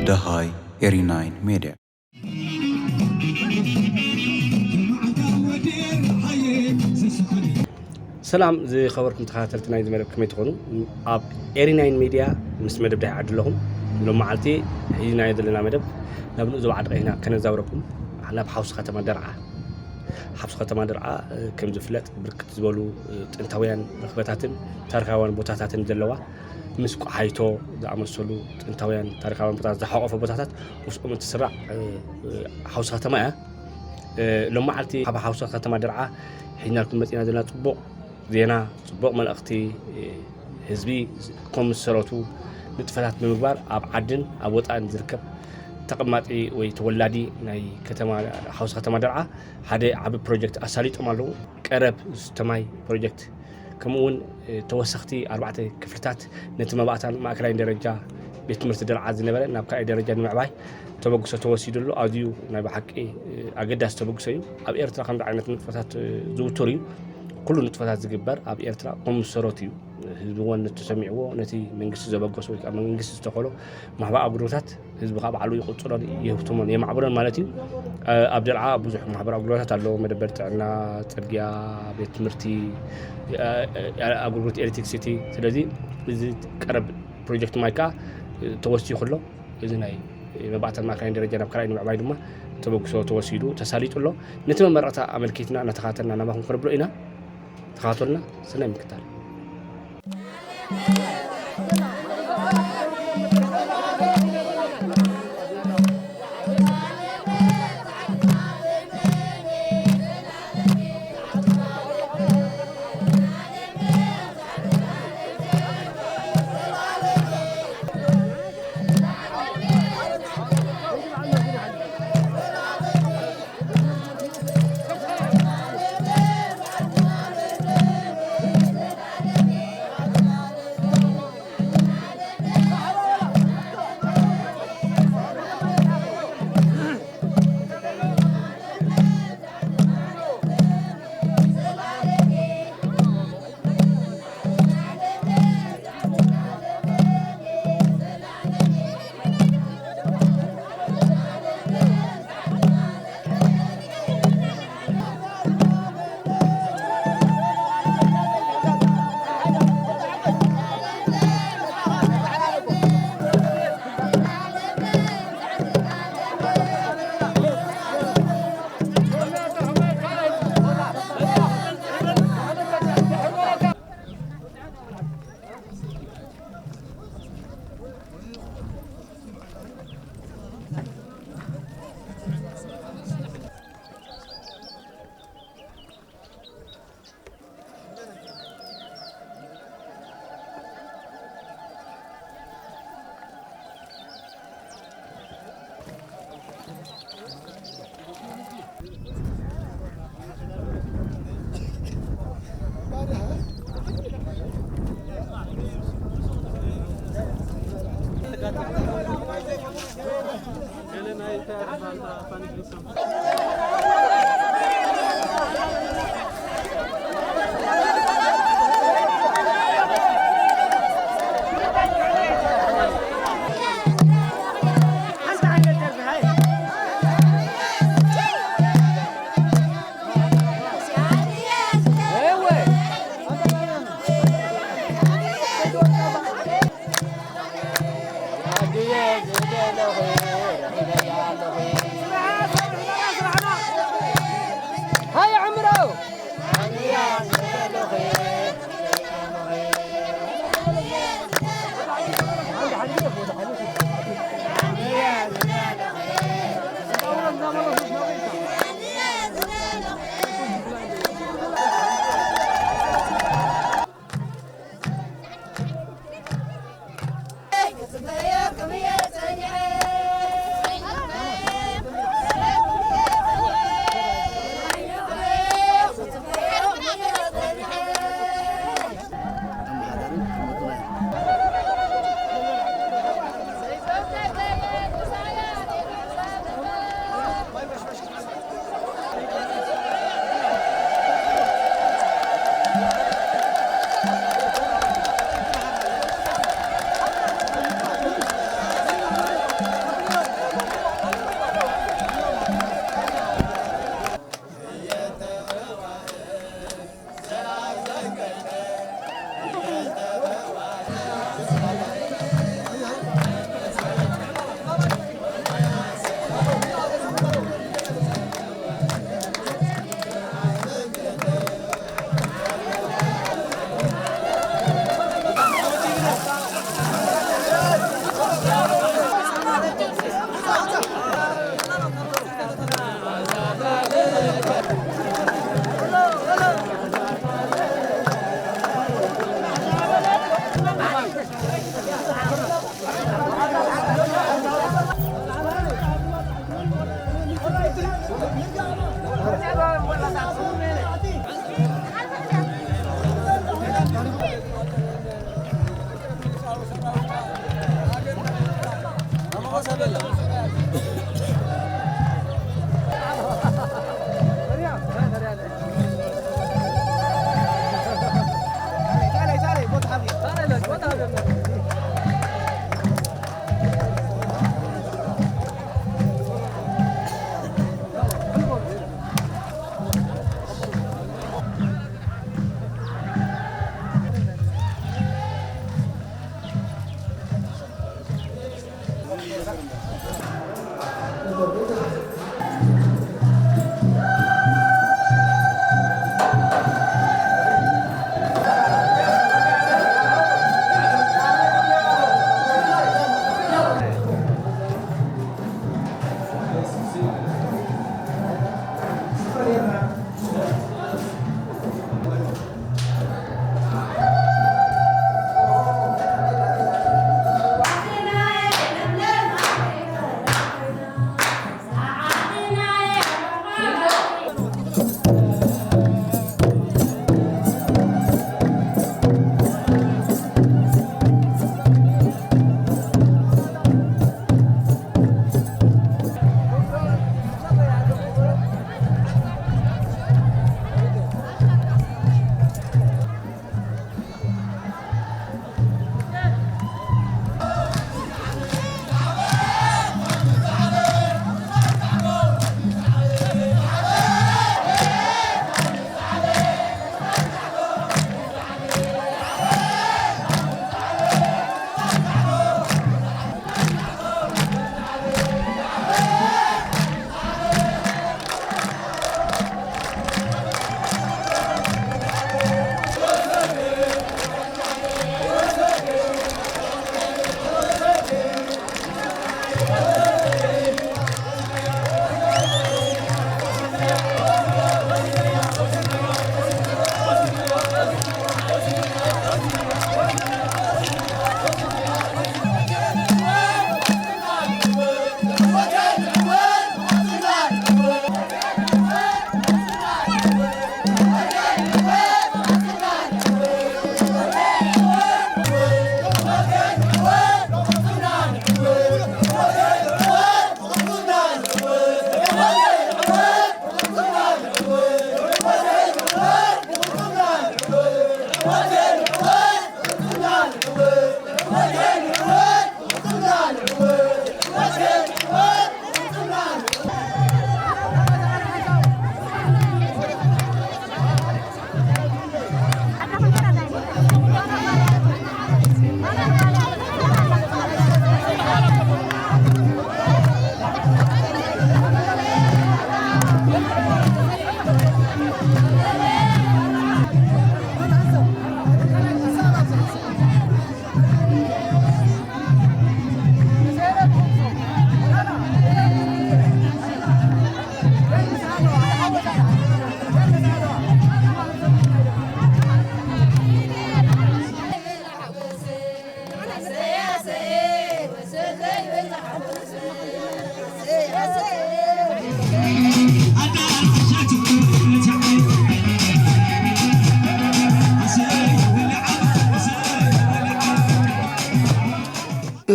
ደሃይ ኤሪ ናይን ሜድያ። ሰላም ዝኸበርኩም ተኸታተልቲ ናይዚ መደብ፣ ከመይ ትኾኑ? ኣብ ኤሪ ናይን ሜድያ ምስ መደብ ዳይ ዓዲ ኣለኹም። ሎም መዓልቲ ሒዝናዮ ዘለና መደብ ናብ ንኡስ ዞባ ዓዲ ቀይሕና ከነዛውረኩም ናብ ሓውሲ ከተማ ደርዓ። ሓውሲ ከተማ ደርዓ፣ እ፣ ከም ዝፍለጥ ብርክት ዝበሉ፣ እ፣ ጥንታውያን ረኽበታትን ታሪኻውያን ቦታታትን ዘለዋ፣ ምስ ቆሓይቶ ዝኣመሰሉ ጥንታውያን ታሪኻውያን ቦታታት ዝሓቆፈ ቦታታት ምስኦም እትስራዕ፣ እ፣ እ፣ ሓውሲ ከተማ እያ። እ፣ ሎም መዓልቲ ካብ ሓውሲ ከተማ ደርዓ ሒዝናልኩም መፂና ዘለና ፅቡቕ ዜና፣ ፅቡቕ መልእኽቲ፣ እ፣ ህዝቢ ከም ዝሰረቱ ንጥፈታት ብምግባር ኣብ ዓድን ኣብ ወፃእን ዝርከብ ተቐማጢ ወይ ተወላዲ ናይ ከተማ፣ ሓውሲ ከተማ ደርዓ ሓደ ዓቢ ፕሮጀክት ኣሳሊጦም ኣለዉ። ቀረብ ዝስተ ማይ ፕሮጀክት፣ ከምኡ እውን፣ እ፣ ተወሰኽቲ ኣርባዕተ ክፍልታት ነቲ መባእታን ማእከላይን ደረጃ ቤት ትምህርቲ ደርዓ ዝነበረ ናብ ካልኣይ ደረጃ ንምዕባይ ተበግሶ ተወሲዱ ኣሎ። ኣዝዩ ናይ ብሓቂ፣ እ፣ ኣገዳሲ ተበግሶ እዩ። ኣብ ኤርትራ ከምዚ ዓይነት ንጥፈታት፣ እ፣ ዝውቱር እዩ። ኩሉ ንጥፈታት ዝግበር ኣብ ኤርትራ ከም ዝሰረቱ እዩ። ህዝቢ እውን ነቲ ተሰሚዕዎ፣ ነቲ መንግስቲ ዘበገሶ ወይ ከዓ መንግስቲ ዝተኸሎ ማሕበራዊ ኣገልግሎታት ህዝቢ ካብ ባዕሉ ይቕጽሎን ይህብትሞን የማዕብሎን ማለት እዩ። እ፣ ኣብ ደርዓ ብዙሕ ማሕበራዊ ኣገልግሎታት ኣለዎ። መደበር ጥዕና፣ ጽርግያ፣ ቤት ትምህርቲ፣ እ፣ እ፣ ኣገልግሎት ኤሌክትሪክሲቲ። ስለዚ እዚ ቀረብ ፕሮጀክት ማይ ከዓ፣ እ፣ ተወሲኹ ኣሎ። እዚ ናይ መባእታን ማእከላይን ደረጃ ናብ ካልኣይ ንምዕባይ ድማ ተበግሶ ተወሲዱ ተሳሊጡ ኣሎ። ነቲ መመረቕታ ኣመልኪትና እናተኸታተልና ናባኹም ክነብሎ ኢና። ተኸታተሉና። ሰናይ ምክታል።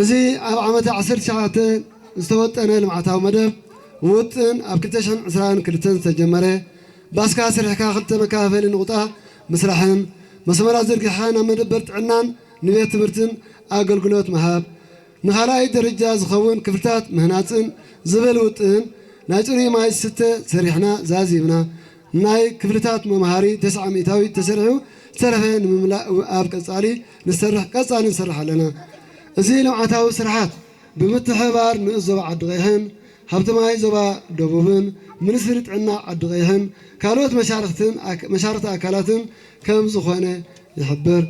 እዚ ኣብ ዓመተ ዓሰርተ ትሽዓተ ዝተወጠነ ልምዓታዊ መደብ ውጥን ኣብ ክልተ ሽሕን ዕስራን ክልተን ዝተጀመረ፣ ባስካ ስርሕካ ክልተ መከፋፈሊ ንቑጣ ምስራሕን መስመራት ዘርጊሕካ ናብ መደበር ጥዕናን ንቤት ትምህርትን ኣገልግሎት ምሃብ፣ ንኻልኣይ ደረጃ ዝኸውን ክፍልታት ምህናፅን ዝብል ውጥን፣ ናይ ፅሩይ ማይ ዝስተ ሰሪሕና ዛዚምና፣ ናይ ክፍልታት መምሃሪ ተስዓ ሚእታዊት ተሰሪሑ፣ ዝተረፈ ንምምላእ ኣብ ቀፃሊ ንሰርሕ፣ ቀፃሊ ንሰርሕ ኣለና። እዚ ልምዓታዊ ስርሓት ብምትሕብባር ንኡስ ዞባ ዓዲ ቀይሕን ሃብቲ ማይ ዞባ ደቡብን ሚኒስትሪ ጥዕና ዓዲ ቀይሕን ካልኦት መሻርኽትን ኣክ-፣ መሻርኽቲ ኣካላትን ከም ዝኾነ ይሕብር።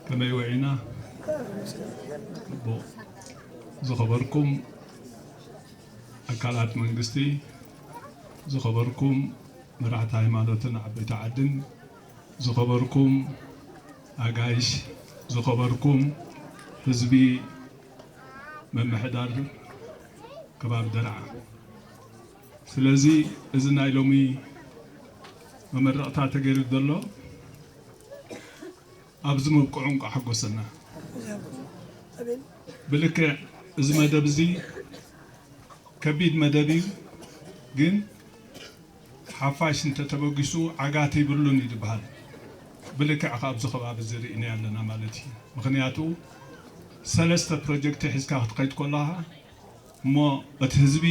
ከመይ ውዒና? ጽቡቕ። ዝኸበርኩም ኣካላት መንግስቲ፣ ዝኸበርኩም መራሕቲ ሃይማኖትን ዓበይቲ ዓድን፣ ዝኸበርኩም ኣጋይሽ፣ ዝኸበርኩም ህዝቢ ምምሕዳር ከባቢ ደርዓ። ስለዚ እዚ ናይ ሎሚ መመረቕታ ተገይሩ ዘሎ ኣብዚ ምብቅዑ እንቋዕ ሓጎሰና። ብልክዕ እዚ መደብ እዚ ከቢድ መደብ እዩ፣ ግን ሓፋሽ እንተተበጊሱ ዓጋቲ ይብሉን እዩ ዝበሃል። ብልክዕ ከኣ ኣብዚ ከባቢ እዚ ርኢናዮ ኣለና ማለት እዩ። ምኽንያቱ ሰለስተ ፕሮጀክት ሒዝካ ክትኸይድ ከለኻ እሞ እቲ ህዝቢ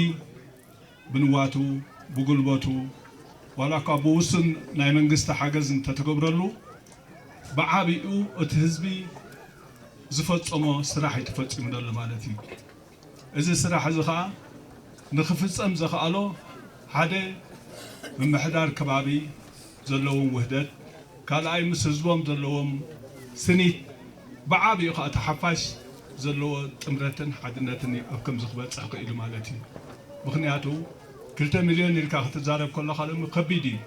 ብንዋቱ፣ ብጉልበቱ፣ ዋላ እኳ ብውሱን ናይ መንግስቲ ሓገዝ እንተተገብረሉ፣ ብዓቢኡ እቲ ህዝቢ ዝፈጸሞ ስራሕ እዩ ተፈጺሙ ዘሎ ማለት እዩ። እዚ ስራሕ እዚ ኸኣ ንኽፍጸም ዘኽኣሎ ሓደ ምምሕዳር ከባቢ ዘለዎም ውህደት፣ ካልኣይ ምስ ህዝቦም ዘለዎም ስኒት፣ ብዓቢኡ ኸኣ እቲ ሓፋሽ ዘለዎ ጥምረትን ሓድነትን እዩ ኣብ ከምዚ ክበጽሕ ክኢሉ ማለት እዩ። ምኽንያቱ ክልተ ሚልዮን ኢልካ ክትዛረብ ከለኻ ሎሚ ከቢድ እዩ።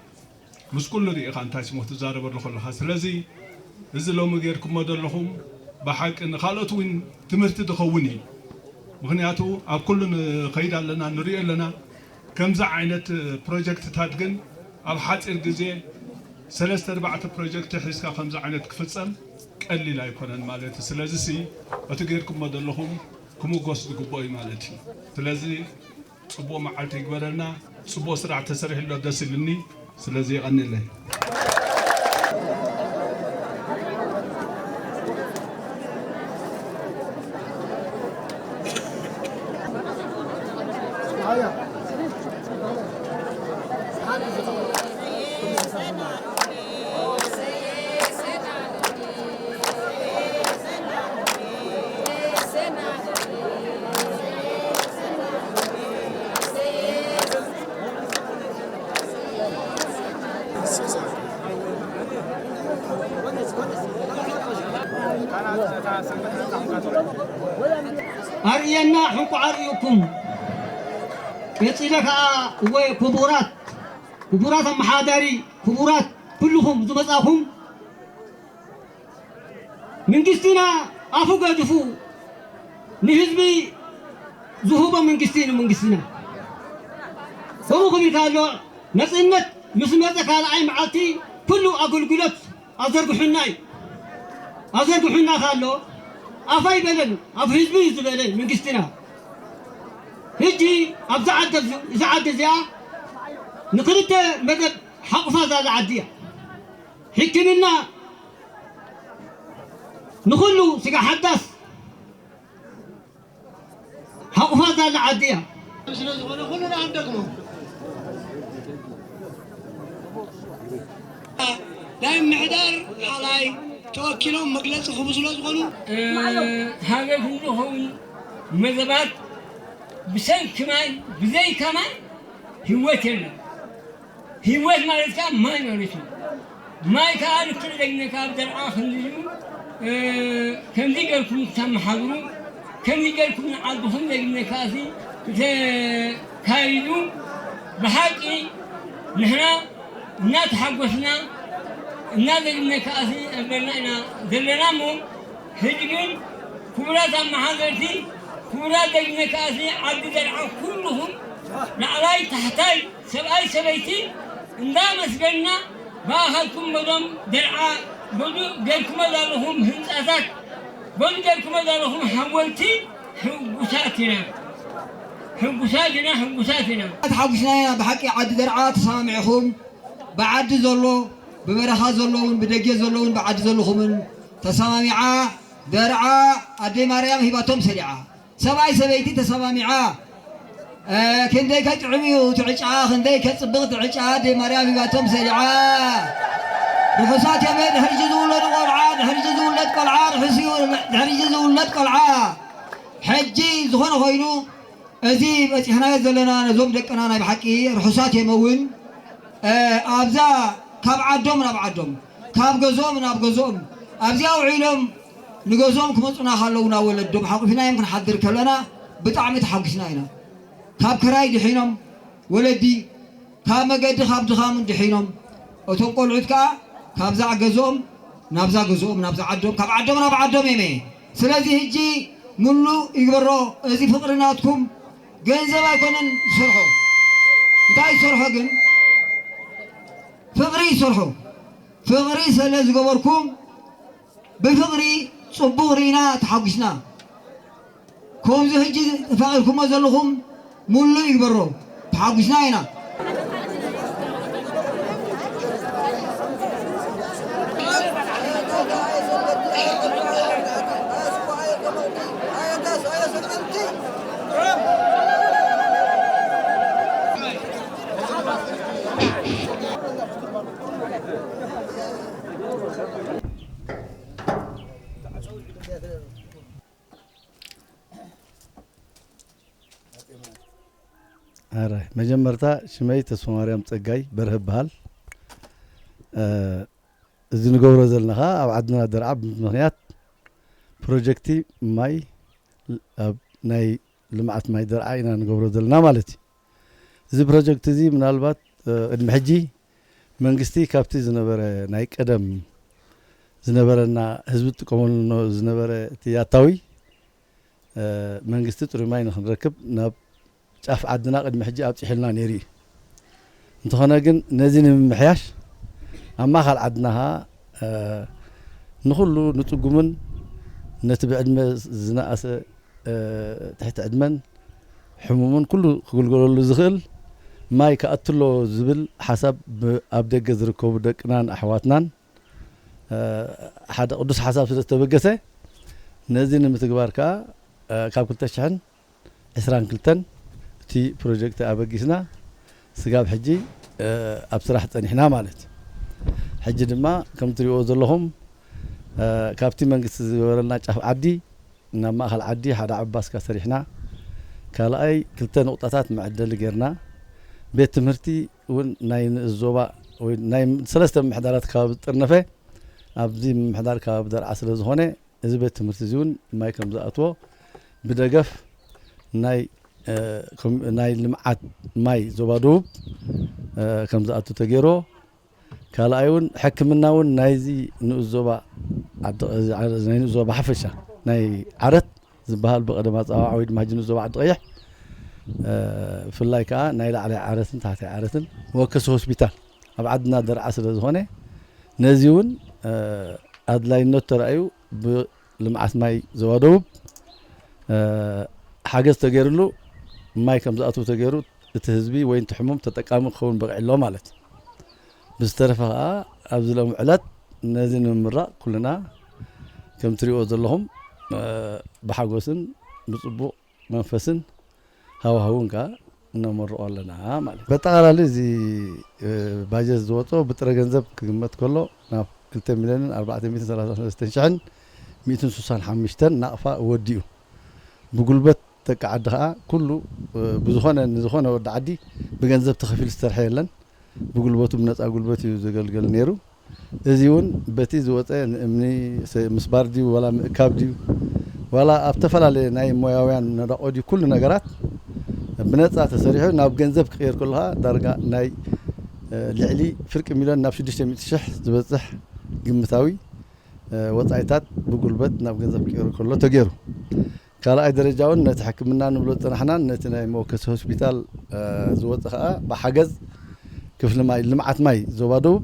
ምስ ኩሉ ርኢኻ እንታይ ስሙ ክትዛረበሉ ከለኻ። ስለዚ እዚ ሎሚ ጌርኩሞ ዘለኹም ብሓቂ ንኻልኦት እውን ትምህርቲ ዝኸውን እዩ። ምኽንያቱ ኣብ ኩሉ ንኸይድ ኣለና፣ ንሪኦ ኣለና። ከምዚ ዓይነት ፕሮጀክትታት ግን ኣብ ሓፂር ግዜ ሰለስተ ኣርባዕተ ፕሮጀክት ሒዝካ ከምዚ ዓይነት ክፍፀም ቀሊል ኣይኮነን ማለት እዩ። ስለዚ ሲ እቲ ጌርኩሞ ዘለኹም ክምጎስ ዝግብኦ እዩ ማለት እዩ። ስለዚ ፅቡቕ መዓልቲ ይግበረልና። ፅቡቕ ስራሕ ተሰሪሕሎ ደስ ኢሉኒ። ስለዚ የቐንየለይ። ኣርእየና ሕንቁ ኣርእዩኩም። ቀጺለ ከኣ እወ ክቡራት፣ ክቡራት ኣመሓዳሪ፣ ክቡራት ኩልኹም ዝመጻኹም መንግስትና ኣፉ ገድፉ ንህዝቢ ዝህቦ መንግስቲ እዩ መንግስትና። ከምኡ ክብል ከሎ ነጽነት ምስ መጸ ካልኣይ መዓልቲ ኩሉ ኣገልግሎት ኣዘርግሑና እዩ። ኣዘርግሑና ካሎ ኣፋይ በለን ኣብ ህዝቢ እዩ ዝበለ መንግስትና። ሕጂ ኣብዛ ዓዲ፣ እዛ ዓዲ እዚኣ ንክልተ መደብ ሓቑፋ ዛላ ዓዲ እያ። ሕክምና ንኹሉ ስጋ ሓዳስ ሓቑፋ ዛላ ዓዲ እያ። ስለ ዝኾነ ኩልና ክንደግሞ። ናይ ምሕዳር ላዕላይ ተወኪሎም መግለፂ ክህቡ ስለ ዝኾኑ፣ እ፣ ሃገር ክንድኸውን መደባት ብሰንኪ ማይ፣ ብዘይካ ማይ ህይወት የለን። ህይወት ማለት ከዓ ማይ ማለት እዩ። ማይ ከዓ ልክዕ ደግነ ካብ ደርዓ ክንድዩ፣ እ፣ ከምዚ ጌርኩም ክተመሓድሩ፣ ከምዚ ጌርኩም ንዓድኹም ደግነ ከኣሲ ክተካይዱ ብሓቂ ንሕና እናተሓጎስና እናደግነ ከኣሲ ኣበልና ኢና ዘለና እሞ፣ ሕጂ ግን ክቡራት ኣመሓደርቲ፣ ክቡራት ደግነ ከኣሲ ዓዲ ደርዓ ኩልኹም ላዕላይ ታሕታይ ሰብኣይ ሰበይቲ እንዳመስገንና ብኣኻልኩም በዞም ደርዓ በዙ ጌርኩሞ ዘለኹም ህንፃታት በዙ ጌርኩሞ ዘለኹም ሓወልቲ ሕጉሳት ኢና። ሕጉሳት ኢና፣ ሕጉሳት ኢና። ተሓጒስና ኢና ብሓቂ ዓዲ ደርዓ ተሰማሚዕኹም ብዓዲ ዘሎ ብበረኻ ዘለውን ብደገ ዘለውን ብዓዲ ዘለኹምን ተሰማሚዓ ደርዓ ኣደይ ማርያም ሂባቶም ሰሊዓ። ሰብኣይ ሰበይቲ ተሰማሚዓ፣ እ፣ ክንደይ ከጥዕም እዩ እቲ ዕጫ፣ ክንደይ ከጽብቕ እቲ ዕጫ፣ ኣደይ ማርያም ሂባቶም ሰሊዓ። ርሑሳት የመ ድሕሪ ሕጂ ዝውለዱ ቆልዓ፣ ድሕሪ ሕጂ ዝውለድ ቆልዓ፣ ርሑስ እዩ፣ ድሕሪ ሕጂ ዝውለድ ቆልዓ። ሕጂ ዝኾነ ኮይኑ፣ እዚ በጺሕናዮ ዘለና ነዞም ደቅና ናይ ብሓቂ ርሑሳት የመ እውን፣ እ፣ ኣብዛ ካብ ዓዶም ናብ ዓዶም፣ ካብ ገዝኦም ናብ ገዝኦም፣ ኣብዚኣ ውዒሎም ንገዝኦም ክመጹና ከለዉ ናብ ወለዶም ሓቑፍናዮም ክንሓድር ከለና ብጣዕሚ ተሓጒስና ኢና። ካብ ክራይ ድሒኖም ወለዲ፣ ካብ መገዲ ካብ ድኻምን ድሒኖም፣ እቶም ቆልዑት ከኣ ካብዛ ገዝኦም ናብዛ ገዝኦም፣ ናብዛ ዓዶም፣ ካብ ዓዶም ናብ ዓዶም እዮም። ስለዚ ሕጂ ምሉእ ይግበሮ። እዚ ፍቕሪ ናትኩም ገንዘብ ኣይኮነን ዝሰርሖ። እንታይ ዝሰርሖ ግን? ፍቕሪ ይሰርሖ። ፍቕሪ ስለ ዝገበርኩም ብፍቕሪ ጽቡቕ ርኢና ተሓጒስና። ከምዚ ሕጂ ተፋቒርኩሞ ዘለኹም ምሉእ ይግበሮ። ተሓጒስና ኢና። ኣረ፣ መጀመርታ ሽመይ ተስፋማርያም ጸጋይ በርሀ ይበሃል። እ፣ እዚ ንገብሮ ዘለና ኸኣ ኣብ ዓድና ደርዓ ብምኽንያት ፕሮጀክቲ ማይ ኣብ ናይ ልምዓት ማይ ደርዓ ኢና ንገብሮ ዘለና ማለት እዩ። እዚ ፕሮጀክት እዚ ምናልባት፣ እ፣ ቅድሚ ሕጂ መንግስቲ ካብቲ ዝነበረ ናይ ቀደም ዝነበረና ህዝቢ ዝጥቀመሉ ዝነበረ እቲ ኣታዊ፣ እ፣ መንግስቲ ጽሩይ ማይ ንኽንረክብ ናብ ጫፍ ዓድና ቅድሚ ሕጂ ኣብጺሑልና ነይሩ እዩ። እንተኾነ ግን ነዚ ንምምሕያሽ ኣብ ማእከል ዓድና ኸኣ፣ እ፣ ንኹሉ ንጽጉምን ነቲ ብዕድመ ዝነኣሰ፣ እ፣ ትሕቲ ዕድመን ሕሙምን ኩሉ ክግልገለሉ ዝኽእል ማይ ክኣቱ ኣለዎ ዝብል ሓሳብ ብ-፣ ኣብ ደገ ዝርከቡ ደቅናን ኣሕዋትናን፣ እ፣ ሓደ ቅዱስ ሓሳብ ስለ ዝተበገሰ ነዚ ንምትግባር ከኣ፣ እ፣ ካብ ክልተ ሽሕን ዕስራን ክልተን እቲ ፕሮጀክት ኣበጊስና ስጋብ ሕጂ፣ እ፣ ኣብ ስራሕ ጸኒሕና ማለት እዩ። ሕጂ ድማ ከም ትሪእዎ ዘለኹም፣ እ፣ ካብቲ መንግስቲ ዝገበረልና ጫፍ ዓዲ ናብ ማእከል ዓዲ ሓደ ዓቢ ባስካ ሰሪሕና፣ ካልኣይ ክልተ ንቑጣታት መዐደሊ ጌርና፣ ቤት ትምህርቲ እውን ናይ ንኡስ ዞባ ወይ ናይ ሰለስተ ምምሕዳራት ከባቢ ዝጥርነፈ ኣብዚ ምምሕዳር ከባቢ ደርዓ ስለ ዝኾነ፣ እዚ ቤት ትምህርቲ እዚ እውን ማይ ከም ዝኣትዎ ብደገፍ ናይ፣ እ፣ ኮም-፣ ናይ ልምዓት ማይ ዞባ ደቡብ፣ እ፣ ከም ዝኣቱ ተገይርዎ። ካልኣይ እውን ሕክምና እውን ናይዚ ንኡስ ዞባ ዓዲ፣ እዚ ዓ-፣ ናይ ንኡስ ዞባ ሓፈሻ ናይ ዓረት ዝበሃል ብቐደም ኣጸዋውዓ ወይ ድማ ሕጂ ንኡስ ዞባ ዓዲ ቀይሕ፣ እ፣ ብፍላይ ከኣ ናይ ላዕላይ ዓረትን ታሕታይ ዓረትን መወከሲ ሆስፒታል ኣብ ዓድና ደርዓ ስለ ዝኾነ ነዚ እውን፣ እ፣ ኣድላይነት ተራእዩ ብ-፣ ልምዓት ማይ ዞባ ደቡብ፣ እ፣ ሓገዝ ተገይርሉ ማይ ከም ዝኣትው ተገይሩ እቲ ህዝቢ ወይ እቲ ሕሙም ተጠቃሚ ክኸውን በቂዑ ኣሎ ማለት እዩ። ብዝተረፈ ኸኣ ኣብዚ ሎሚ ዕለት ነዚ ንምምራቕ ኩልና ከም ትሪእዎ ዘለኹም ብሓጎስን ብፅቡቕ መንፈስን ሃዋህውን ከዓ እነመርቆ ኣለና ማለት እዩ። በጠቓላሊ እዚ ባጀት ዝወፅኦ ብጥረ ገንዘብ ክግመት ከሎ ናብ ክልተ ሚልዮንን ኣርባዕተ ሚእትን ሰላሳን ሰለስተን ሽሕን ሚእትን ስሳን ሓሙሽተን ናቕፋ ወዲኡ። ብጉልበት ደቂ ዓዲ ከዓ ኩሉ ብዝኾነ ንዝኾነ ወዲ ዓዲ ብገንዘብ ተኸፊሉ ዝሰርሐ የለን። ብጉልበቱ ብነፃ ጉልበት እዩ ዘገልገል ነይሩ። እዚ እውን በቲ ዝወፀ ንእምኒ ምስ ባር ድዩ ዋላ ምእካብ ድዩ ዋላ ኣብ ተፈላለየ ናይ ሞያውያን ነዳቆ ድዩ ኩሉ ነገራት ብነፃ ተሰሪሑ ናብ ገንዘብ ክቕየር ከሎ ከዓ ዳርጋ ናይ ልዕሊ ፍርቂ ሚልዮን ናብ ሽዱሽተ ሚእቲ ሽሕ ዝበፅሕ ግምታዊ ወፃኢታት ብጉልበት ናብ ገንዘብ ክቕየር ከሎ ተገይሩ። ካልኣይ ደረጃ እውን ነቲ ሕክምና ንብሎ ዝፀናሕናን ነቲ ናይ መወከሲ ሆስፒታል ዝወፀ ከዓ ብሓገዝ ክፍሊ ማይ ልምዓት ማይ ዞባ ደቡብ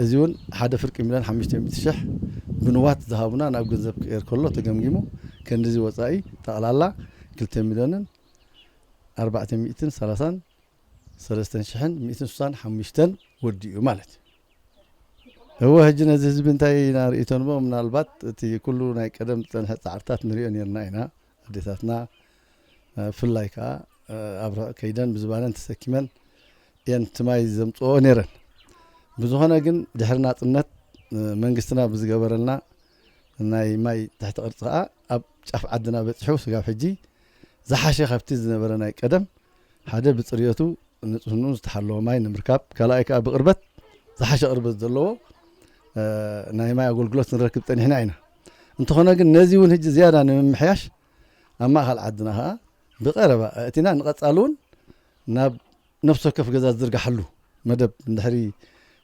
እዚ እውን ሓደ ፍርቂ ሚልዮን ሓሙሽተ ሚእቲ ሽሕ ብንዋት ዝሃቡና ናብ ገንዘብ ክቕየር ከሎ ተገምጊሙ ከንድዚ ወፃኢ ጠቕላላ ክልተ ሚልዮንን ኣርባዕተ ሚእትን ሰላሳን ሰለስተን ሽሕን ሚእትን ስሳን ሓሙሽተን ወዲኡ ማለት እዩ። እወ ሕጂ ነዚ ህዝቢ እንታይ ኢና ርእይቶ ንቦ ምናልባት እቲ ኩሉ ናይ ቀደም ዝፀንሐ ፃዕርታት ንሪኦ ነርና ኢና። ኣዴታትና ብፍላይ ከዓ ኣብ ርሑቕ ከይደን ብዝባነን ተሰኪመን እየን እቲ ማይ ዘምፅኦ ነይረን። ብዝኾነ ግን ድሕሪ ናፅነት መንግስትና ብዝገበረልና ናይ ማይ ትሕቲ ቅርፂ ከዓ ኣብ ጫፍ ዓድና በፂሑ ስጋብ ሕጂ ዝሓሸ ካብቲ ዝነበረ ናይ ቀደም ሓደ ብፅርየቱ ንፅህንኡ ዝተሓለወ ማይ ንምርካብ ካልኣይ ከዓ ብቕርበት ዝሓሸ ቅርበት ዘለዎ ናይ ማይ ኣገልግሎት ንረክብ ፀኒሕና ኢና። እንተኾነ ግን ነዚ እውን ሕጂ ዝያዳ ንምምሕያሽ ኣብ ማእኸል ዓድና ከዓ ብቐረባ ኣእቲና ንቐፃሊ እውን ናብ ነፍሲ ወከፍ ገዛ ዝዝርጋሓሉ መደብ እንድሕሪ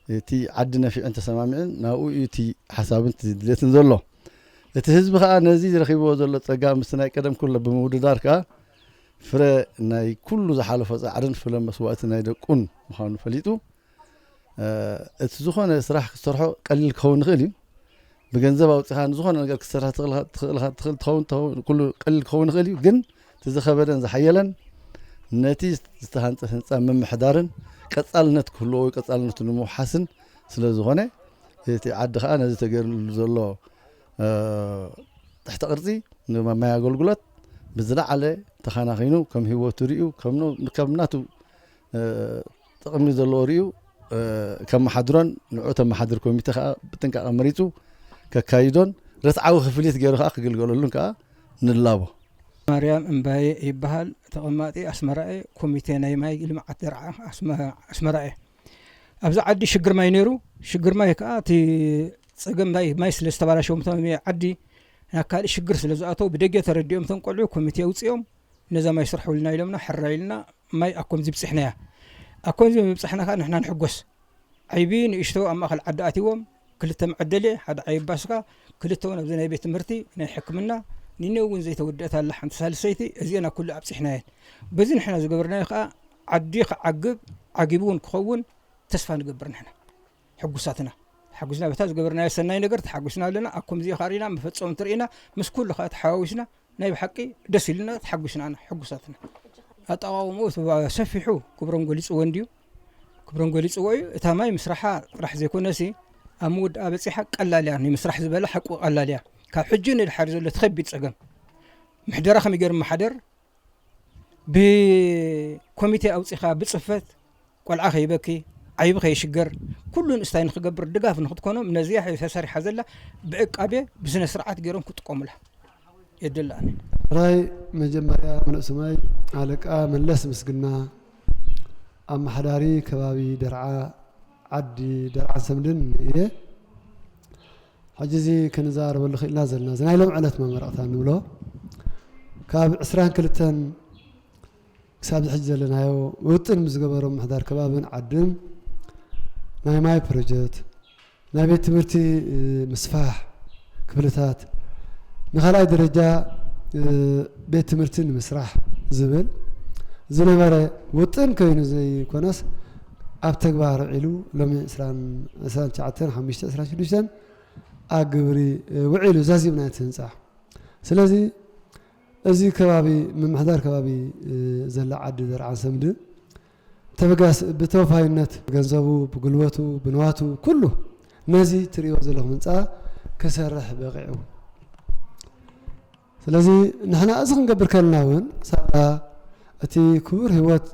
እቲ ዓዲ ነፊዕን ተሰማሚዕን ናብኡ እዩ እቲ ሓሳብን እቲ ድሌትን ዘሎ። እቲ ህዝቢ ከዓ ነዚ ረኺብዎ ዘሎ ፀጋ ምስቲ ናይ ቀደም ኩሎ ብምውድዳር ከዓ ፍረ ናይ ኩሉ ዝሓለፎ ፃዕርን ፍረ መስዋእቲ ናይ ደቁን ምዃኑ ፈሊጡ እቲ ዝኾነ ስራሕ ክሰርሖ ቀሊል ክኸውን ይኽእል እዩ። ብገንዘብ ኣውፂኻ ንዝኾነ ነገር ክትሰርሕ ትኽእል ትኸውን ትኸውን ኩሉ ቀሊል ክኸውን ይኽእል እዩ። ግን እቲ ዝኸበደን ዝሓየለን ነቲ ዝተሃንፀ ህንፃ ምምሕዳርን ቀፃልነት ክህልዎ ወይ ቀፃልነቱ ንምውሓስን ስለ ዝኾነ እቲ ዓዲ ከዓ ነዚ ተገይርሉ ዘሎ ትሕቲ ቅርፂ ንማይ ኣገልግሎት ብዝለዓለ ተኻናኺኑ ከም ህይወቱ ሪኡ ከም ናቱ ጥቕሚ ዘለዎ ሪኡ ከመሓድሮን ንዑ ተመሓድር ኮሚቴ ከዓ ብጥንቃቐ መሪፁ ከካይዶን ርትዓዊ ክፍሊት ገይሩ ከዓ ክግልገለሉን ከዓ ንላቦ። ማርያም እምባየ ይበሃል። ተቐማጢ ኣስመራ እየ። ኮሚቴ ናይ ማይ ልምዓት ደርዓ ኣስመራ እየ። ኣብዚ ዓዲ ሽግር ማይ ነይሩ። ሽግር ማይ ከዓ እቲ ፀገም ናይ ማይ ስለ ዝተባላሸዎም እቶም ዓዲ ናብ ካልእ ሽግር ስለ ዝኣተው ብደገ ተረዲኦም እቶም ቆልዑ ኮሚቴ ኣውፂኦም ነዛ ማይ ስርሑልና ኢሎምና ሕራይ ኢልና ማይ ኣብ ከምዚ ብፅሕናያ። ኣብ ከምዚ ምብፃሕና ከዓ ንሕና ንሕጎስ። ዓይቢ ንእሽቶ ኣብ ማእኸል ዓዲ ኣትይዎም ክልተ መዐደሊ ሓደ ዓይቢ ባስካ ክልተ እውን ኣብዚ ናይ ቤት ትምህርቲ ናይ ሕክምና ንኔ እውን ዘይተወደአት ኣላ ሓንቲ ሳልሰይቲ እዚአን ኣብ ኩሉ ኣብፂሕናየን። በዚ ንሕና ዝገበርናዮ ከዓ ዓዲ ክዓግብ ዓጊቡ እውን ክኸውን ተስፋ ንገብር ንሕና። ሕጉሳትና ተሓጒስና በታ ዝገበርናዮ ሰናይ ነገር ተሓጒስና ኣለና። ኣብ ከምዚ ኻሪና መፈፀምቲ ርኢና ምስ ኩሉ ከዓ ተሓዋዊስና ናይ ብሓቂ ደስ ኢሉና ተሓጒስና ኢና ሕጉሳትና። ኣጠቓቕምኡ እቲ ሰፊሑ ክብሮም ገሊፅዎ እንድዩ። ክብሮም ገሊፅዎ እዩ። እታ ማይ ምስራሓ ጥራሕ ዘይኮነሲ ኣብ ምውድኣ በፂሓ ቀላል እያ። ናይ ምስራሕ ዝበለ ሓቁ ቀላል እያ። ካብ ሕጂ ንድሓር ዘሎ እቲ ከቢድ ፀገም ምሕደራ ከመይ ገይሩ መሓደር ብኮሚቴ ኣውፂኻ ብፅፈት ቆልዓ ከይበኪ ዓይቢ ከይሽገር ኩሉ ንእስታይ ንክገብር ድጋፍ ንክትኮኖም ነዚያ ተሰሪሓ ዘላ ብዕቃቤ ብስነ ስርዓት ገይሮም ክጥቀሙላ የድላኒ። ራይ መጀመርያ ምሉእ ስመይ ኣለቃ መለስ ምስግና ኣመሓዳሪ ከባቢ ደርዓ ዓዲ ደርዓን ሰምድን እየ። ሕጂ እዚ ክንዛረበሉ ክኢልና ዘለና እዚ ናይ ሎም ዕለት መመረቕታ ንብሎ ካብ ዕስራን ክልተን ክሳብ ሕጂ ዘለናዮ ውጥን ምስ ገበሮም ምሕዳር ከባብን ዓድን ናይ ማይ ፕሮጀክት ናይ ቤት ትምህርቲ ምስፋሕ ክፍልታት ንኻልኣይ ደረጃ ቤት ትምህርቲ ንምስራሕ ዝብል ዝነበረ ውጥን ኮይኑ ዘይኮነስ ኣብ ተግባር ውዒሉ ሎሚ ዕስራን ትሽዓተን ሓሙሽተ ዕስራን ሽዱሽተን ኣብ ግብሪ ውዒሉ ዛዚምና እቲ ህንፃ። ስለዚ እዚ ከባቢ ምምሕዳር ከባቢ ዘላ ዓዲ ደርዓን ሰምድን ተበጋስ ብተወፋይነት ገንዘቡ ብጉልበቱ ብንዋቱ ኩሉ ነዚ ትሪእዎ ዘለኹም ህንፃ ክሰርሕ በቂዑ። ስለዚ ንሕና እዚ ክንገብር ከለና እውን ሳላ እቲ ክቡር ህይወት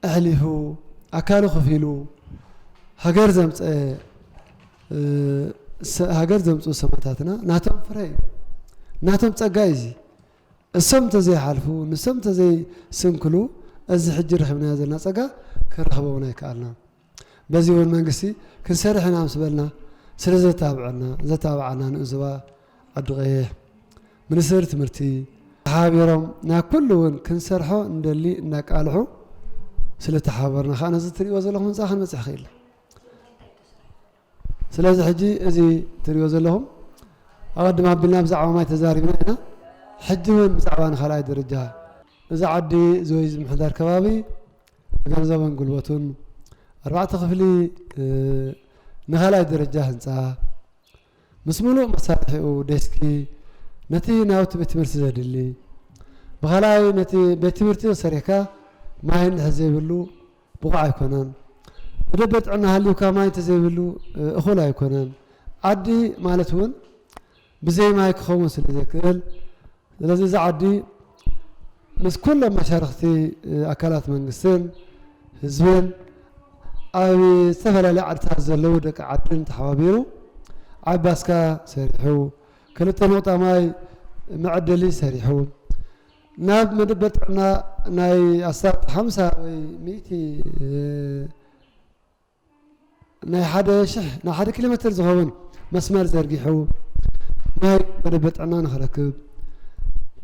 ኣሕሊፉ ኣካሉ ከፊሉ ሃገር ዘምፀ ሃገር ዘምፅኡ ሰማእታትና ናቶም ፍረ እዩ፣ ናቶም ፀጋ እዩ። እዚ እሶም እንተዘይሓልፉ፣ ንሶም እንተዘይስንክሉ፣ እዚ ሕጂ ረኺብናዮ ዘለና ጸጋ ክንረኽቦ እውን ኣይከኣልና። በዚ እውን መንግስቲ ክንሰርሕ ኢና ምስ በልና፣ ስለ ዘተባብዐና፣ ዘተባብዓና ንኡስ ዞባ ዓዲ ቀይሕ፣ ሚኒስትሪ ትምህርቲ ተሓባቢሮም፣ ናብ ኩሉ እውን ክንሰርሖ እንደሊ እናቃልሑ ስለ ተሓባበርና ከዓ ነዚ እትሪእዎ ዘለኹም ህንፃ ክንበፅሕ ክኢልና። ስለዚ ሕጂ እዚ ትሪኦ ዘለኹም ኣቐድም ኣቢልና ብዛዕባ ማይ ተዛሪብና ኢና። ሕጂ እውን ብዛዕባ ንኻልኣይ ደረጃ እዚ ዓዲ ዝወይ ዝምሕዳር ከባቢ ብገንዘቡን ጉልበቱን ኣርባዕተ ክፍሊ፣ እ፣ ንኻልኣይ ደረጃ ህንፃ ምስ ሙሉእ መሳርሒኡ፣ ዴስኪ፣ ነቲ ናብቲ ቤት ትምህርቲ ዘድሊ፣ ብኻልኣይ ነቲ ቤት ትምህርቲ ሰሪሕካ ማይ እንድሕር ዘይብሉ ብቑዕ ኣይኮነን። መደበር ጥዕና ሃልዩካ ማይ እንተዘይብሉ፣ እ፣ እኹል ኣይኮነን። ዓዲ ማለት እውን ብዘይ ማይ ክኸውን ስለ ዘይክእል፣ ስለዚ እዚ ዓዲ ምስ ኩሎም መሻርኽቲ፣ እ፣ ኣካላት መንግስትን ህዝብን ኣብ ዝተፈላለያ ዓድታት ዘለዉ ደቂ ዓድን ተሓባቢሩ ዓባስካ ሰሪሑ፣ ክልተ ነቑጣ ማይ መዐደሊ ሰሪሑ፣ ናብ መደበር ጥዕና ናይ ኣስታት ሓምሳ ወይ ሚእቲ፣ እ፣ ናይ ሓደ ሽሕ፣ ናይ ሓደ ኪሎ ሜትር ዝኸውን መስመር ዘርጊሑ፣ ማይ መደበር ጥዕና ንኽረክብ፣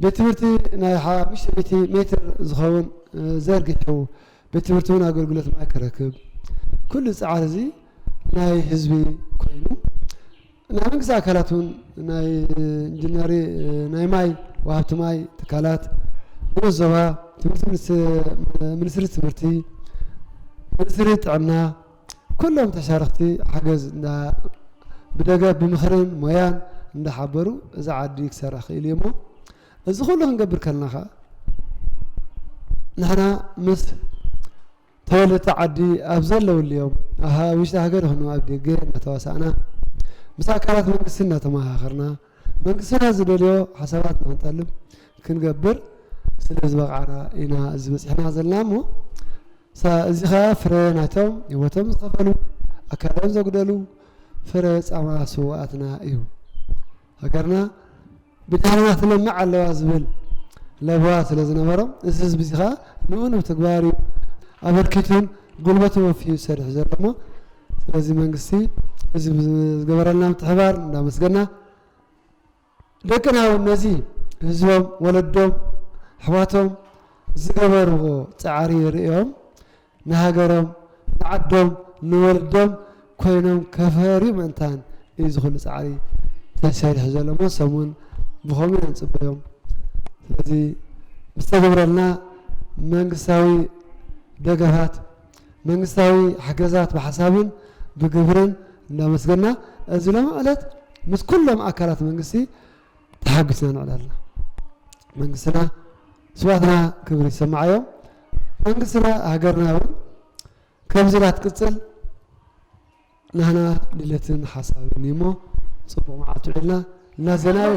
ቤት ትምህርቲ ናይ ሓሙሽተ ሚእቲ ሜትር ዝኸውን፣ እ፣ ዘርጊሑ፣ ቤት ትምህርቲ እውን ኣገልግሎት ማይ ክረክብ፣ ኩሉ ጻዕሪ እዚ ናይ ህዝቢ ኮይኑ፣ ናይ መንግስቲ ኣካላት እውን ናይ ኢንጂነሪ-፣ ናይ ማይ ወሃብቲ ማይ ትካላት፣ ንኡስ ዞባ፣ ትምህርቲ ሚኒስ-፣ ሚኒስትሪ ትምህርቲ፣ ሚኒስትሪ ጥዕና፣ ኩሎም ተሻረኽቲ ሓገዝ እንዳ-፣ ብደገፍ ብምኽርን ሞያን እንዳሓበሩ እዚ ዓዲ ክሰርሕ ክኢሉ እዩ። እሞ እዚ ኩሉ ክንገብር ከለና ኸዓ ንሕና ምስ ተወለድቲ ዓዲ ኣብ ዘለውሉ እዮም። ኣብ ውሽጢ ሃገር ይኹኑ ኣብ ደገ እናተዋሳእና ምስ ኣካላት መንግስቲ እናተመኻኸርና መንግስትና ዝደልዮ ሓሳባት ንክንጠልብ ክንገብር ስለ ዝበቕዓና ኢና እዚ በፂሕና ዘለና። እሞ ሳ-፣ እዚ ኸዓ ፍረ ናይቶም ህይወቶም ዝኸፈሉ፣ ኣካሎም ዘጉደሉ ፍረ ፃማ ስውኣትና እዩ። ሃገርና ብድሕርና ትለምዕ ኣለዋ ዝብል ለበዋ ስለ ዝነበሮም፣ እዚ ህዝቢ እዚ ኸዓ ንኡ ንምትግባር እዩ ኣበርኪቱን ጉልበቱ ወፊዩ ዝሰርሕ ዘሎ እሞ፣ ስለዚ መንግስቲ እዚ ዝገበረልና ምትሕባር እንዳመስገና፣ ደቅና እውን ነዚ ህዝቦም፣ ወለዶም፣ ኣሕዋቶም ዝገበርዎ ፃዕሪ ርእዮም ንሃገሮም፣ ንዓዶም፣ ንወለዶም ኮይኖም ከፈርዩ ምእንታን እዩ እዚ ኩሉ ፃዕሪ ተሰሪሑ ዘሎ እሞ፣ ሰሙን ብኸምኡ ኢና ንፅበዮም። ስለዚ ምስተገብረልና መንግስታዊ ደገፋት፣ መንግስታዊ ሓገዛት ብሓሳብን ብግብርን እንዳመስገና፣ እዚ ሎሚ ዕለት ምስ ኩሎም ኣካላት መንግስቲ ተሓጒስና ንዕል ኣለና። መንግስትና ስዋትና ክብሪ ይሰማዓዮም። መንግስትና ሃገርና እውን ከምዚ ኢላ ትቅፅል ናህና ድሌትን ሓሳብን እዩ እሞ፣ ፅቡቕ መዓልቲ ውዒልና። እናዘናዊ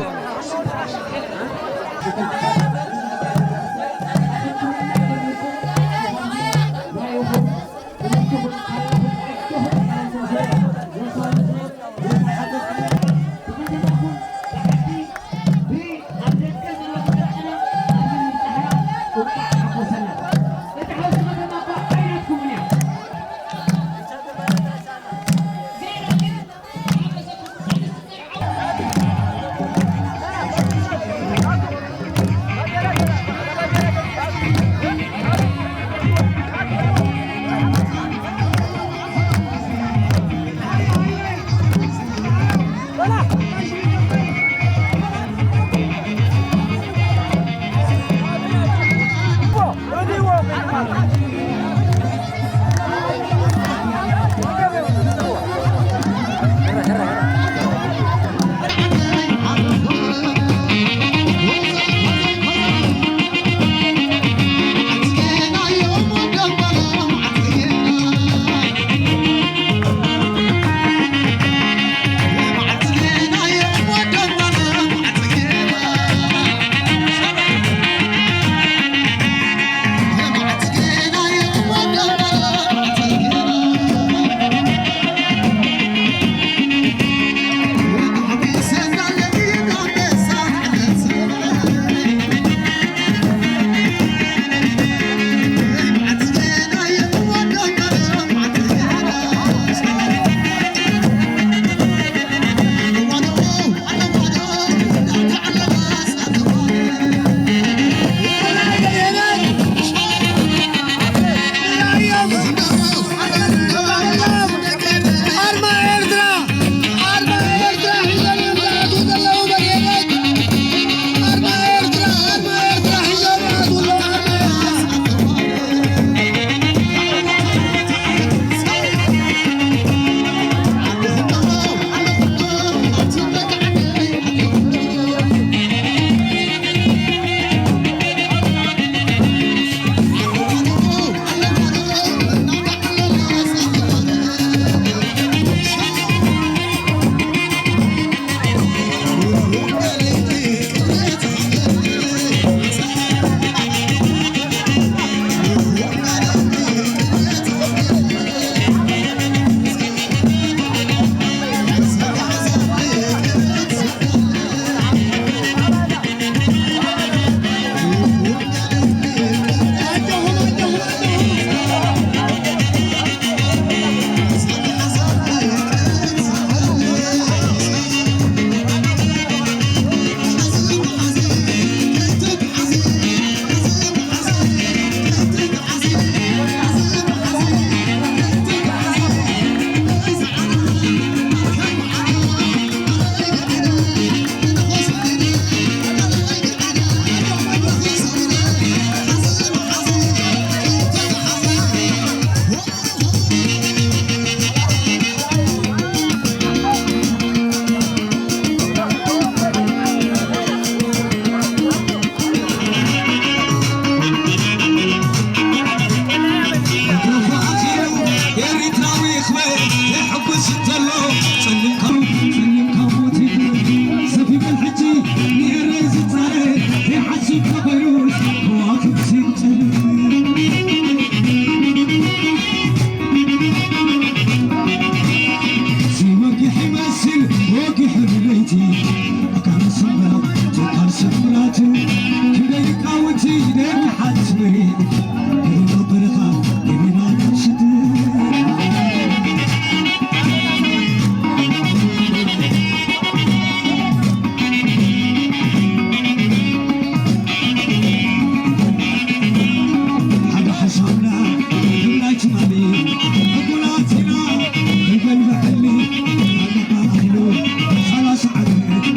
ኣካል ስምራ፣ ኣካል ስምራት፣ ክንደይ ሊቃውንቲ ደቂ ሓንቲ መሬት፣ ገሊና በረኻ፣ ገሊና ካብ ስደት። ሓደ ሓሳብና፣ ብላይ ትማሊ፣ ሕቡናት ኢና፣ ንበል ብሕልሚ፣ ኣለና ኣኽሉ፣ ሰላሳ ዓመት።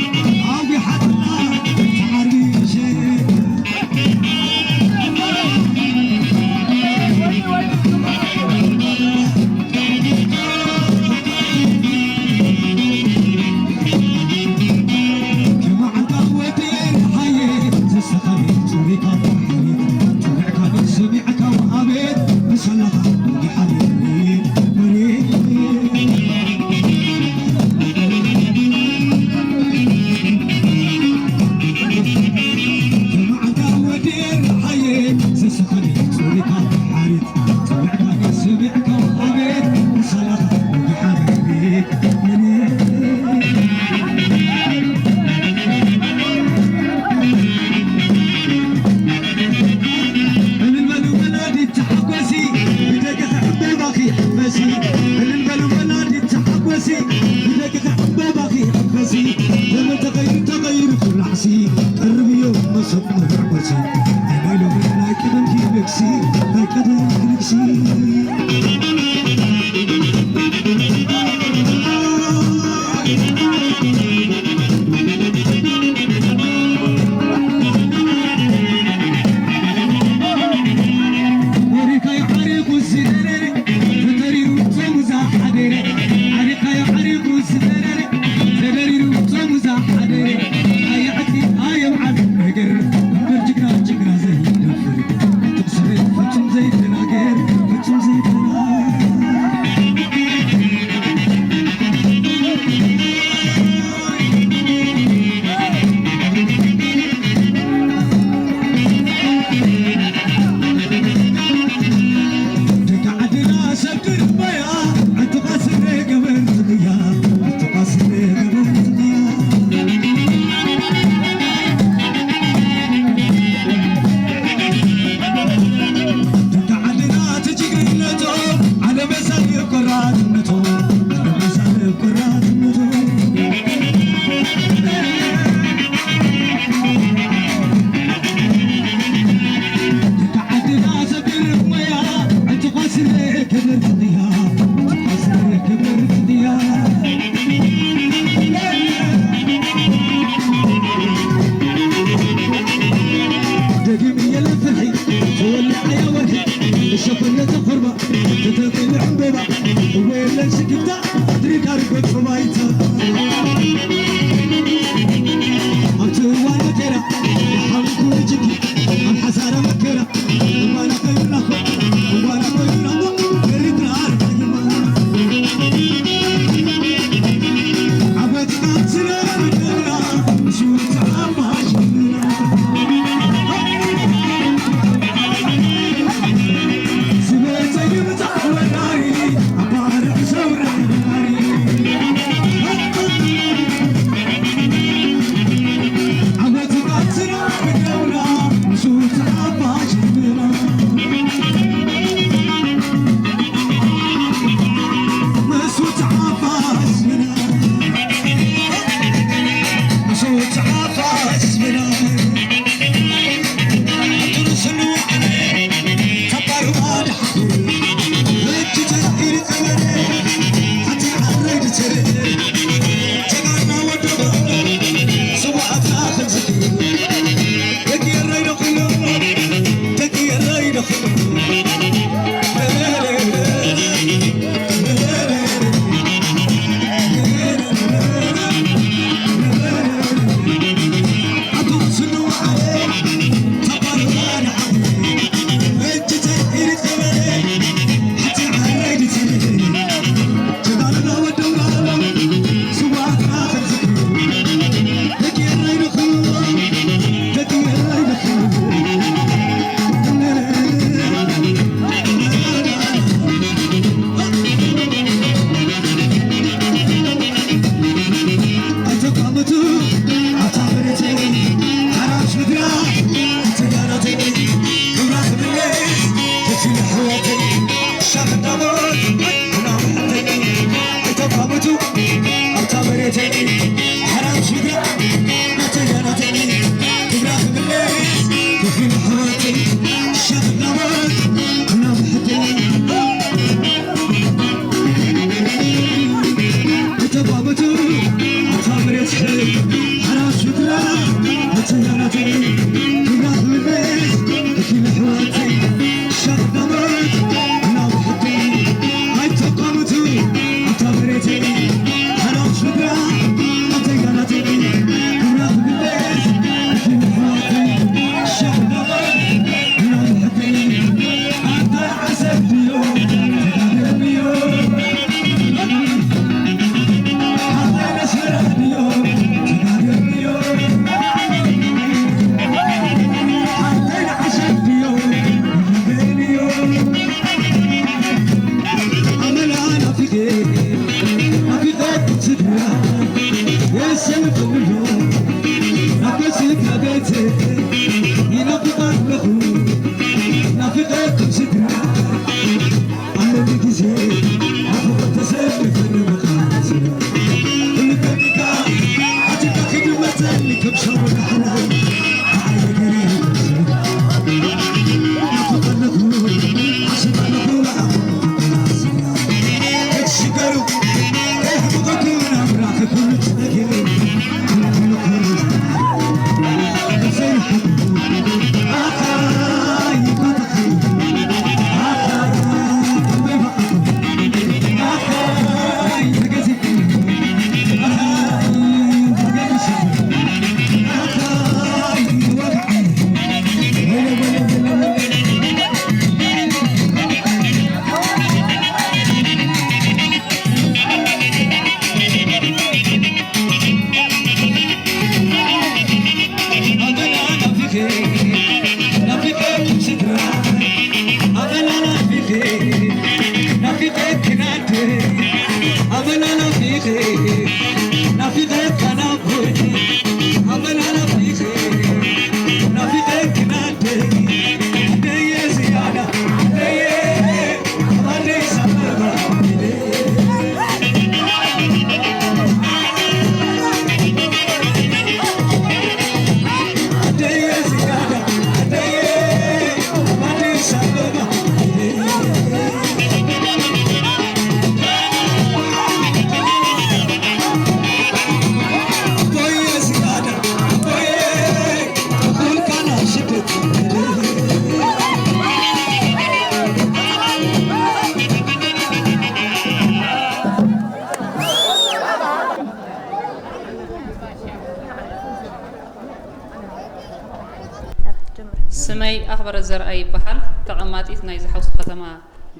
ስመይ ኣኽበረት ዘርኣይ ይበሃል። ተቐማጢት ናይ ዝሓውስ ከተማ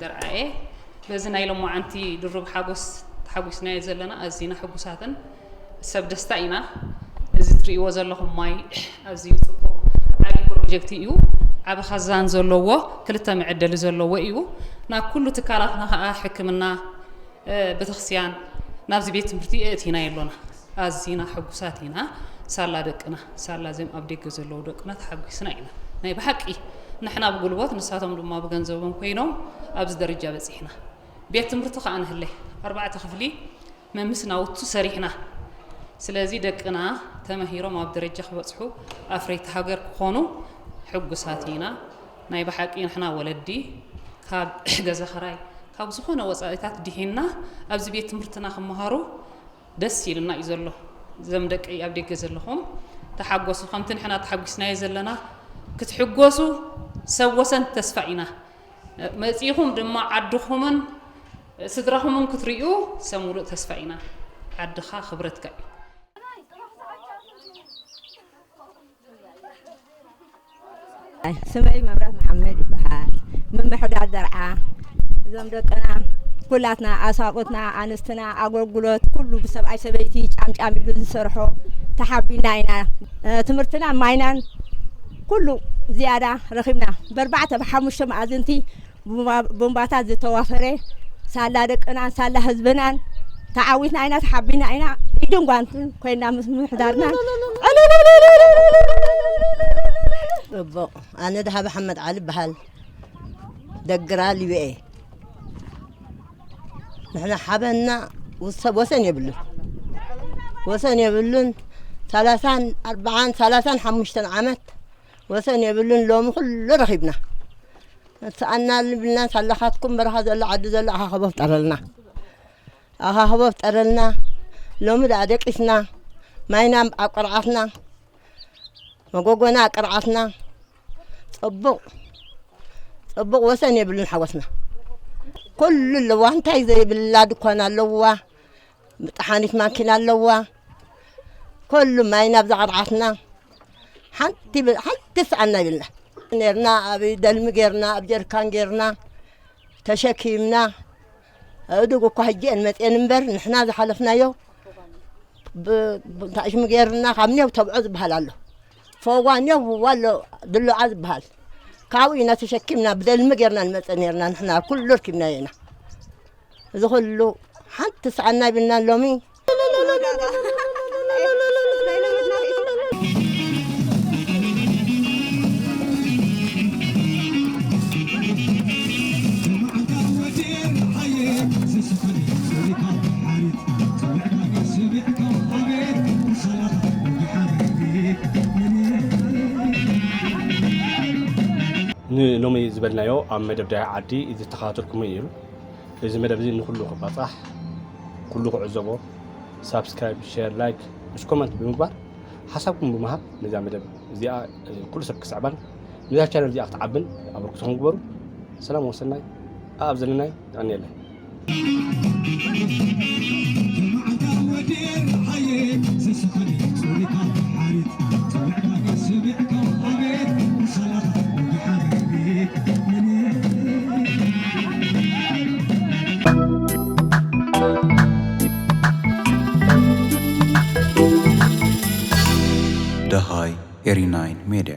ደርዓ እየ። በዚ ናይ ሎማዓንቲ ድሩብ ሓጎስ ተሓጒስናዮ ዘለና ኣዚና ሕጉሳትን ሰብ ደስታ ኢና። እዚ ትርእይዎ ዘለኹም ማይ ኣዝዩ ጽቡቕ ዓቢ ፕሮጀክት እዩ። ዓቢ ኸዛን ዘለዎ፣ ክልተ መዐደሊ ዘለዎ እዩ። ናብ ኩሉ ትካላትና ኸኣ ሕክምና፣ እ፣ ቤተክርስትያን፣ ናብዚ ቤት ትምህርቲ ኣእቲናዮ ኣሎና። ኣዚና ሕጉሳት ኢና። ሳላ ደቅና፣ ሳላ እዞም ኣብ ደገ ዘለዉ ደቅና ተሓጒስና ኢና። ናይ ብሓቂ ንሕና ብጉልበት ንሳቶም ድማ ብገንዘቦም ኮይኖም ኣብዚ ደረጃ በጺሕና። ቤት ትምህርቲ ከኣ ንህለይ ኣርባዕተ ክፍሊ መምስ ናውቱ ሰሪሕና። ስለዚ ደቅና ተመሂሮም ኣብ ደረጃ ክበጽሑ ኣፍረይቲ ሃገር ክኾኑ ሕጉሳት ኢና። ናይ ብሓቂ ንሕና ወለዲ ካብ ገዛ ኸራይ ካብ ዝኾነ ወጻኢታት ድሒንና ኣብዚ ቤት ትምህርትና ክመሃሩ ደስ ኢልና እዩ ዘሎ። እዞም ደቂ ኣብ ደገ ዘለኹም ተሓጎሱ፣ ከምቲ ንሕና ተሓጒስናዮ ዘለና ክትሕጎሱ ሰብ ወሰን ተስፋ ኢና። መጺኹም ድማ ዓድኹምን ስድራኹምን ክትርእዩ ሰብ ሙሉእ ተስፋ ኢና። ዓድኻ ክብረትካ እዩ። ስመይ መብራት መሓመድ ይበሃል። ምምሕዳር ደርዓ፣ እዞም ደቅና ኩላትና፣ ኣሳብኡትና፣ ኣንስትና፣ ኣገልግሎት ኩሉ ብሰብኣይ ሰበይቲ ጫምጫም ኢሉ ዝሰርሖ ተሓቢና ኢና። እ፣ ትምህርትና ማይናን ኩሉ ዝያዳ ረኺብና። በርባዕተ ብሓሙሽተ መኣዝንቲ ቡምባ-፣ ቡምባታት ዝተዋፈረ ሳላ ደቅናን ሳላ ህዝብናን ተዓዊትና ኢና፣ ተሓቢና ኢና። ኢድን ጓንትን ኮይና ምስ ምምሕዳርና። ጽቡቕ። ኣነ ደሃብ ኣሕመድ ዓሊ ይበሃል። ደግራ ሊብኤ። ንሕና ሓበንና ውሰ-፣ ወሰን የብሉን። ወሰን የብሉን። ሰላሳን ኣርባዓን፣ ሰላሳን ሓሙሽተን ዓመት ወሰን የብሉን። ሎሚ ኩሉ ረኺብና። ሰኣና ልብልና ሳላኻትኩም በረኻ ዘሎ ዓዲ ዘሎ ኣኻኽቦ ፍጠረልና። ኣኻኽቦ ፍጠረልና። ሎሚ ደኣ ደቂስና። ማይና ኣብ ቅርዓትና። መጎጎና ኣብ ቅርዓትና። ጽቡቕ፣ ጽቡቕ ወሰን የብሉን ሓጎስና። ኩሉ ኣለዋ፣ እንታይ ዘይብላ ድኳን ኣለዋ፣ መጥሓኒት ማኪና ኣለዋ። ኩሉ ማይ ናብዛ ቅርዓትና ሓንቲ ብ-፣ ሓንቲ ሰኣና ይብልና። ኔርና ኣብ ደልሚ ጌርና፣ ኣብ ጀርካን ጌርና፣ ተሸኪምና፣ ኣእዱግ እኳ ሕጂ እየን መፅየን እምበር፣ ንሕና ዝሓለፍናዮ ብ-፣ ብ-፣ ታሽሚ ጌርና፣ ካብ ኔው ተብዖ ዝበሃል ኣሎ። ፈዋ ኔው ኣሎ፣ ድሎዓ ዝበሃል። ካብኡ ኢና ተሸኪምና፣ ብደልሚ ጌርና ንመፅእ ኔርና፣ ንሕና ኩሉ ርኪብናዮ ኢና። እዚ ኩሉ ሓንቲ ሰኣና ይብልና ሎሚ። ሎሚ ዝበልናዮ ኣብ መደብ ዳያ ዓዲ ዝተኸታተልኩሞ እዩ ነይሩ። እዚ መደብ እዚ ንኹሉ ክባጻሕ፣ ኩሉ ክዕዘቦ፣ ሳብስክራይብ፣ ሼር፣ ላይክ ምስ ኮመንት ብምግባር ሓሳብኩም ብምሃብ ነዛ መደብ እዚኣ ኩሉ ሰብ ክስዕባን ነዛ ቻነል እዚኣ ክትዓብን ኣበርክቶኹም ግበሩ። ሰላም ወሰናይ ኣብ ዘለናይ። የቐንየለይ። ደሃይ ኤሪ ናይን ሜድያ።